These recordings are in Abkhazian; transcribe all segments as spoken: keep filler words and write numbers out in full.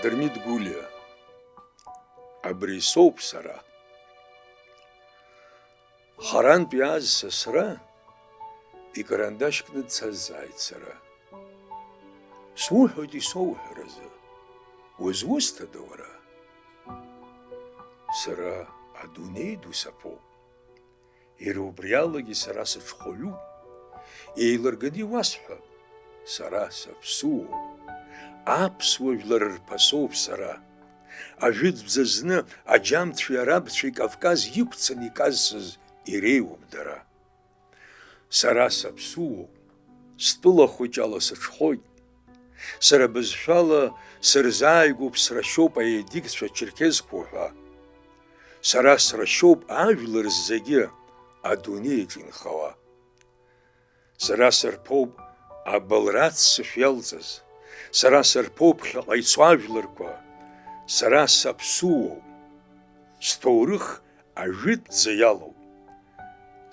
Дырмит Гәлиа. Абри соуп сара. Харантә иааз сасра, икарандашь кны дсазҵааит сара. Суҳәоит исоуҳәаразы, узусҭада уара? Сара адунеи ду саԥоуп. Иара убри алагьы сара сыҽхәаҩуп. Еилырганы иуасҳәап, сара саԥсуоуп. Аԥсуа жәлар рԥасоуп сара. Ажәытәӡа зны аџьамцәеи арабцәеи Кавказ иқәцаны иказсыз иреиуоуп дара. Сара саԥсуоуп, стәыла хәыҷ ала сыҽхәоит. Сара бызшәала сырзааигәоуп срашьоуп аедикцәа черкезқәоу ҳәа. Сара срашьоуп ажәлар зегьы адунеиаҿ инхауа. Сара сырԥоуп абылра аццышә иалҵыз, сара сырԥоуп ԥхьаҟа ицо ажәларқәа, сара саԥсуоуп, сҭоурых ажәытәӡа иалоуп.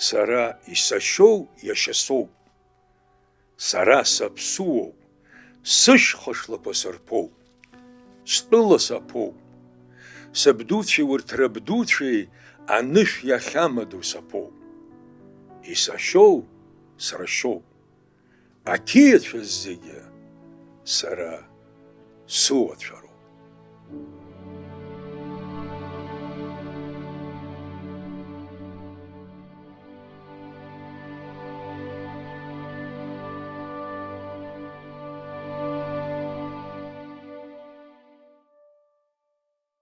Сара исашьоу иашьа соуп. Сара саԥсуоуп, сышьха шлақәа сырԥоуп, стәыла саԥоуп. Сабдуцәеи урҭ рабдуцәеи анышә иахьамадоу саԥоуп. Исашьоу срашьоуп. Ақьиацәа зегьы сара сыуацәа роуп.